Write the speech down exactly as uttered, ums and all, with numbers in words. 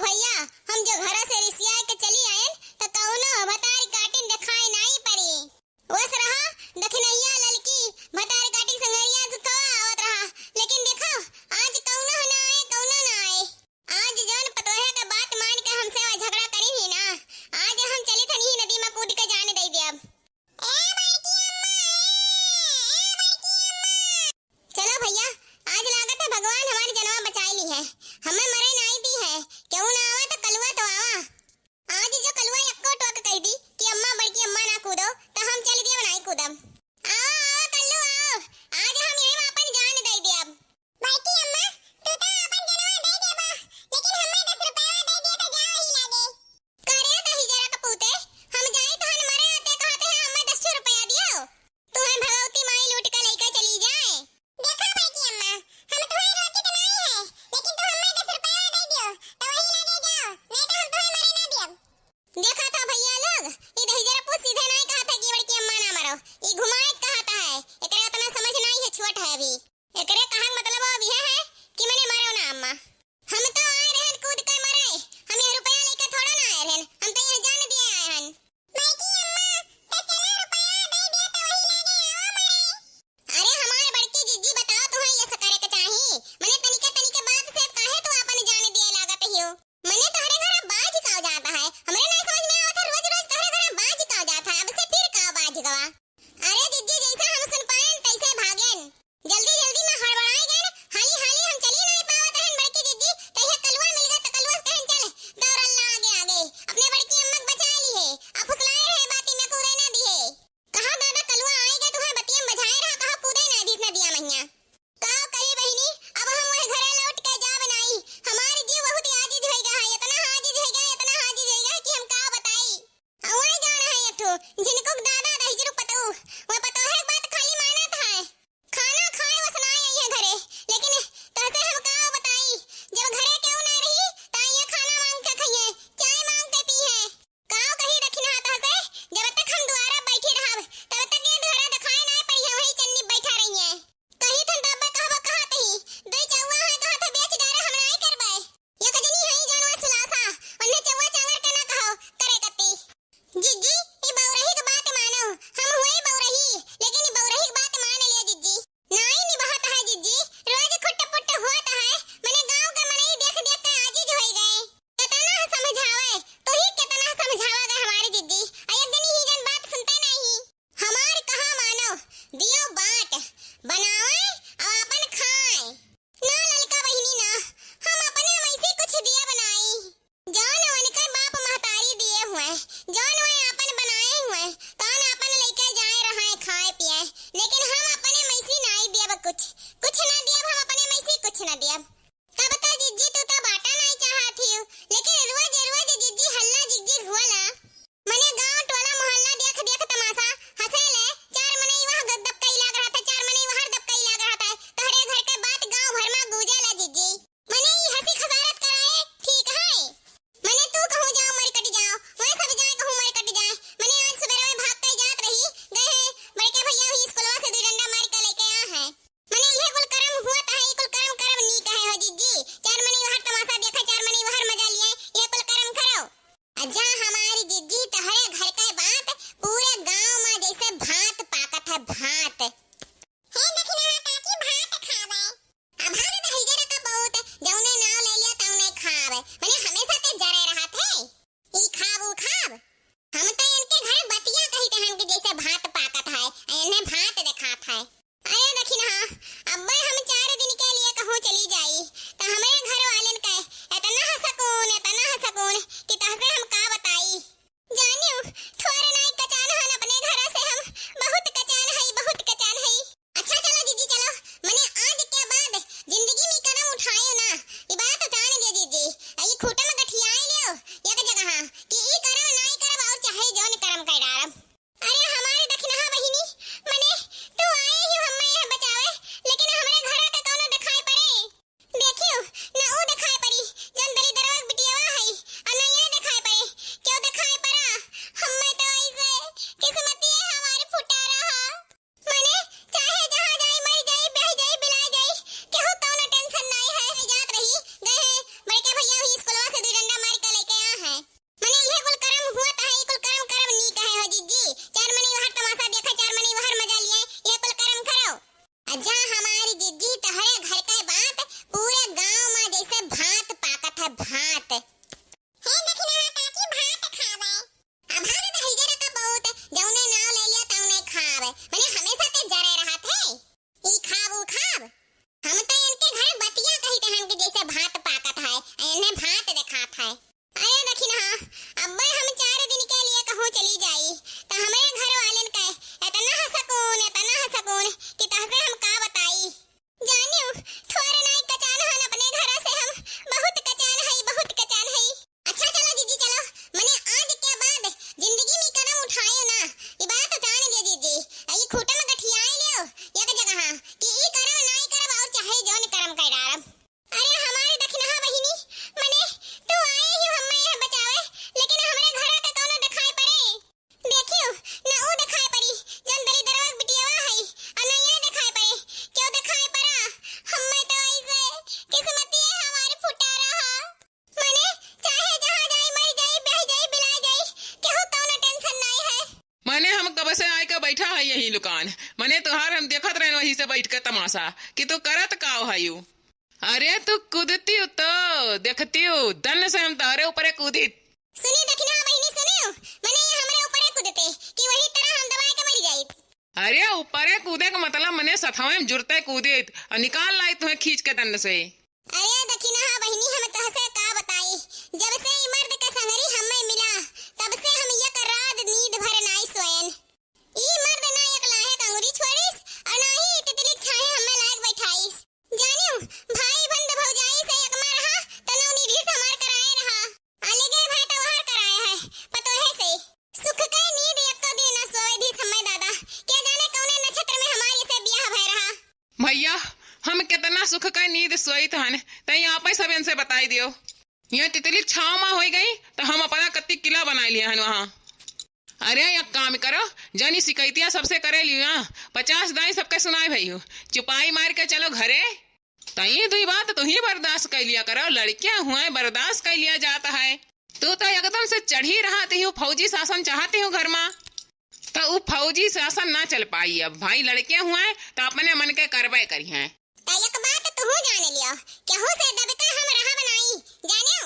भइया, हम जो घरा से रिसियाइ के चली आएन, त कउनो भतार काटिन देखाइ नाहीं परी। वस रहा, दखिनहिया ललकी भतार काटिन संघरिया सुखवा आवत रहा, लेकिन देखउ, आज कउनो न आए, कउनो न आए। आज जउन पतोहे के बात मानिके हमसे झगड़ा करिन ही ना, आज हम चलित हन ही नदी मा कूदिके जान दइ देब। ए बड़की अम्मा, ए, ए बड़की अम्मा। चलो भइया, आज लागत है भगवान हमार जनवा बचाइ लिहे। हमें मरे नाहीं दिहे, केहू न आवा त कलुआ तो आवा। आज जो कलुआ एक्को टोक कहि दी कि अम्मा, बड़की अम्मा न कूदो, त हम चलि देब, नाहीं कूदब। आवा, आवा कल्लू, आवा। आज हम यही मा आपन जान दइ देब। बड़की अम्मा, तू त आपन जनवा दइ देबा, लेकिन हमें दस रुपया दइ दे त जाओ ही लागे। करे दहिजरा के पूते, हम जाइत हन मरे आते कहत है हमें दस रुपया दियो। तुहैं भगवती माई लूटिके लइके चली जाए। देखा बड़की अम्मा, हम तुहैं रोकित नाहीं है, लेकिन तू हमें दस रुपया दइ दियो, त वही लागे जाओ, नाहीं त हम तुहैं मरे न देब। देखा था भइया लोग, ई दहिजरा पूत सीधे नाहीं कहत है कि बड़की अम्मा न मरो, ई घुमाए कहत है, एकरे उतना समझ नाहीं है, छोट है अभी। एकरे कहन मतलब अब यह है कि मने मरो न अम्मा। हम तो आए रहन कूदिके मरे, हम यह रुपया लइके थोड़ा न आए रहन, हम तो यह जान दिए आए हन। बड़की अम्मा, त चला रुपया दइ दिया त वही लागे आवा मरे। अरे हमार बड़की जिज्जी, बताओ तुहैं यस करे के चाही? मने तनिके तनिके बात से काहे तू आपन जान दिए लागत हियो? मने तोहरे घरा बाझ काव जात है? हमरे नाहीं समझ में आवत है, रोज रोज तोहरे घरा बाझ काव जात है, अब से फिर काव बाझ गवा? अरे जिज्जी, जइसे हम सुन पाएन तइसे भागेन। जल्दी जल्दी मा हड़बड़ाइ गएन, हाली हाली हम चली नाहीं पावत रहन बड़की जिज्जी, तइहे कलुआ यही लुकान, मने तोहार हम देखत रहेन वही से बैठ के तमाशा कि तू करत का हयू। अरे तू कूदतिउ तो देखतिउ, दन्न से हम तोहरे ऊपरे कूदित। सुनी दखिनहा बहिनी, सुनिउ, मने ये हमरे ऊपरे कूदते कि वही तरह हम दबाए के मरि जाइत। अरे ऊपरे कूदे के मतलब मने सथवे में जुरते कूदित और निकाल लाई तुहे खींच के दन्न से। अरे दखिनहा बहिनी, हम तोहसे का बताई, जब से ई मर्द के संगरी हमें मिला, तब से हम एक रात नींद भर नाई सोएन। ई मर्द ना एक लाहे क अंगुरी छोड़िस और ना ही तितली क छाहे हमें लायक बैठाइस। जानिउ, भाई बंद भौजाई से एक मार रहा, तनौ निधि हमार कराए रहा। अलगे भाई तो हर कराए है, पतोहे से। सुख के नींद एको दिन ना सोए दी समय दादा, के जाने कौने नक्षत्र में हमार इसे बियाह भय रहा। भैया, हम कितना सुख के नींद सोइत हन, तई आपे सब इनसे बताई दियो। ये तितली छाव मा होई गई, तो हम अपना कत्ती किला बनाई लिए हन वहाँ। अरे, एक काम करो, जानी शिकायतिया सबसे करे लियो, पचास दाई सबके सुनाए भई हो, चुपाई मार के चलो घरे। तई दुई बात तुही बर्दाश्त कर लिया करो, लड़कियां हुए बर्दाश्त कर लिया जाता है। तू तो एकदम से चढ़ी रहती हो, फौजी शासन चाहती हो घर मा, तो उ फौजी शासन ना चल पाई। अब भाई लड़के हुए तो अपने मन के करबे करी हैं। तो एक बात तुहू जान लियो, केहू से दबके हम रहा बनाई, जाने